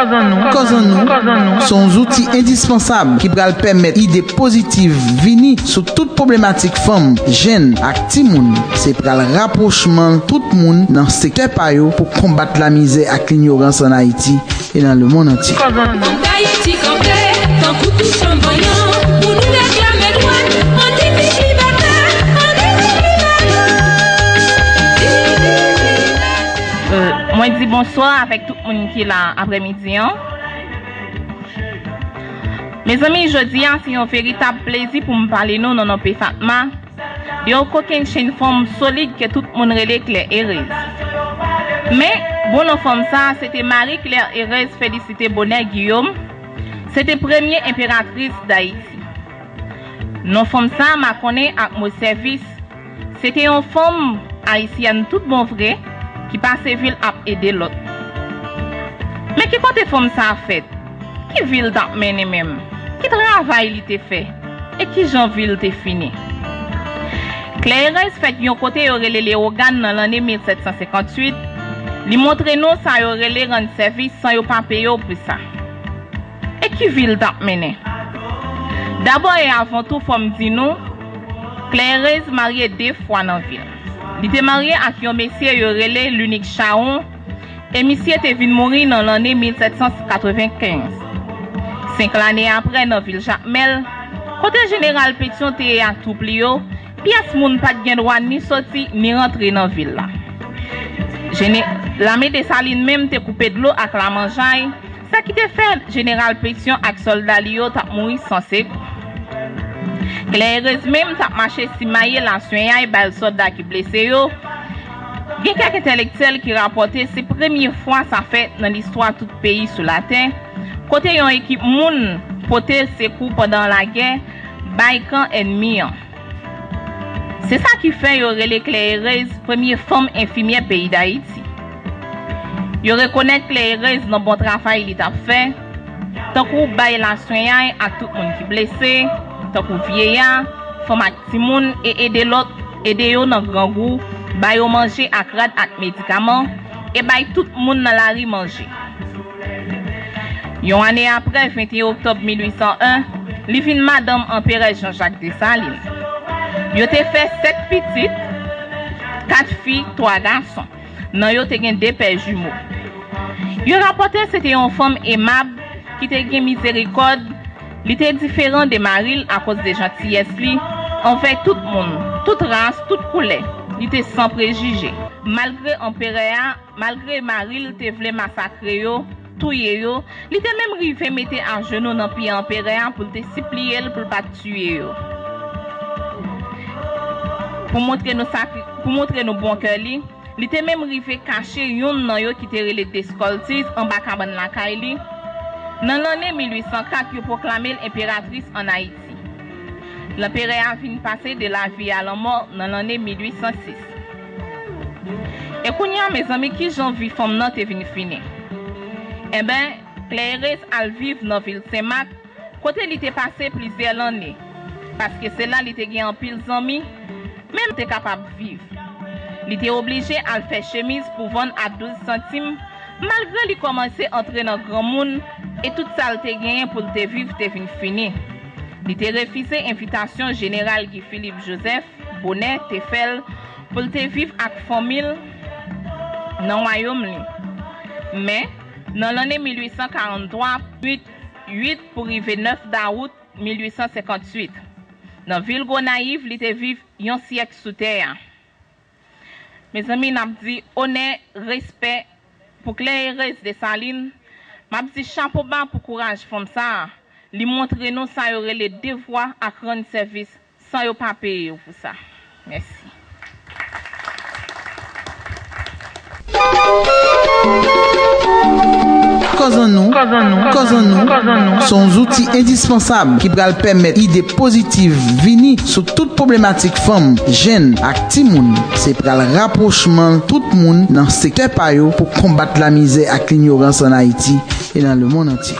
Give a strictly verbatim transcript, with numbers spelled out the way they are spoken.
Kòz an nou, kòz an nou, se yon zouti endispansab ki pral pèmèt ide pozitiv vini sou tout pwoblematik fanm, jèn ak timoun. Se pral rapwochman tout moun nan sektè pa yo pou konbat lamizè ak linyorans ann Ayiti e nan lemonn antye. Kòz an nou. Fòk Ayiti kanpe, tankou tou chanm vanyan, pou nou reklame dwa n, ann di viv libète, ann di viv libète. Euh, mwen di bonswa avèk tout moun ki la aprèmidi an. Mezanmi, jodi a se yon veritab plezi pou m pale nou nan non P Fatma, de yon kokennchenn fanm solid ke tout moun rele Claire Erez. Men, bon non fanm sa a, se te Marie Claire Erez Félicité Bonheur Guillaume, se te premye enperatris Dayiti. Non fanm sa a makonnen ak mo sèvis. Se te yon fanm ayisyèn tout bon vre ki pase vi l ap ede lòt. Men ki kote fanm sa a fèt? Ki vi l t ap mennen menm? Ki travay li te fè? E ki jan vi l te fini? Claire Erez fèt yon kote yo rele Lewogàn nan lanne mil sèt san senkanntuit. Li montre nou sa yo rele rann sèvis san yo pa peye w pou sa. E ki vi l t ap mennen? Dabò e avan tou, fò m di nou, Claire Erez marye de fwa nan vi l. Li te marye ak yon mesye yo rele Lunik Chawon, e misye te vin mouri nan lanne mil sèt san katrevenkenz. Senk lane apre, nan vil Jakmèl, kote jeneral Petyon te ye ak twoup li yo, pyès moun pa t gen dwa ni soti ni rantre nan vil la. Jene-, lame Desalin menm te koupe dlo ak lamanjay, sa ki te fè jeneral Petyon ak sòlda li yo t ap mouri san sekou. Claire Erez menm t ap mache simaye laswenyay bay sòlda ki blese yo. Gen kèk entèlektyèl ki rapòte se premye fwa sa fèt nan listwa tout peyi sou latè, kote yon ekip moun pote sekou pandan lagè bay kan ènmi an. Se sa ki fè yo rele Claire Erez premye fanm enfimyè peyi Dayiti. Yo rekonèt Claire Erez nan bon travay li t ap fè, tankou bay laswenyay ak tout moun ki blese, tankou vyeya, fanm ak timoun, e ede lòt, ede yo nan grangou, ba yo manje ak rad ak medikaman, e bay tout moun nan lari manje. Yon ane apre, venteyen oktòb mil uit san en, li vin madanm Anperè Jean Jacques Dessalines. Yo te fè sèt pitit, kat fi, twa gason. Nan yo te gen de pè jimo. Yo rapòte se te yon fanm emab, ki te gen mizerikòd, li te diferan de mari l akoz de jantiyès li anvè tout moun, tout ras, tout koulè. Li te san prejije. Malgre anperè a, malgre mari l te vle masakre yo, touye yo, li te menm rive mete ajenou nan pye anperè a pou l te sipliye l pou l pa t tiye yo. Pou montre nou sakri-, pou montre nou bon kè li, li te menm rive kache youn nan yo ki te rele Descoltis anba kabann lakay li. Nan lanne mil uit san kat, yo pwoklame l enperatris ann Ayiti. Lanperè a vin pase de lavi a lanmò nan lanne mil uit san sis. E kounye a, mezanmi, ki jan vi fanm nan te vin fini? Enben, Claire Erez al viv nan vil Senmak, kote li te pase plizyè lanne, paske se la li te gen anpil zanmi, menm te kapab viv. Li te oblije al fè chemiz pou vann a douz santim, malgre li kòmanse antre nan granmoun, e tout sa l te genyen pou l te viv te vin fini. Li te refize envitasyon jeneral Guy Philippe Joseph Bonheur te fè l pou l te viv ak fanmi l nan wayòm li. Men, nan lanne mil uit san karanntwa, uit, uit pou rive nèf dawout mil uit san senkanntuit, nan vil Gonayiv, li te viv yon syèk sou tè a. Mezanmi, n ap di onè, respè pou Claire Erez Dessalines. M ap di chapo ba pou kouraj fanm sa a. Li montre nou sa yo rele devwa ak rann sèvis san yo pa peye yo pou sa. Mèsi. Kòz an nou, kòz an nou, kòz an nou, se yon zouti endispansab ki pral pèmèt ide pozitiv vini sou tout pwoblematik fanm, jèn ak timoun. Se pral rapwochman tout moun nan sektè pa yo pou konbat lamizè ak linyorans ann Ayiti e nan lemonn antye.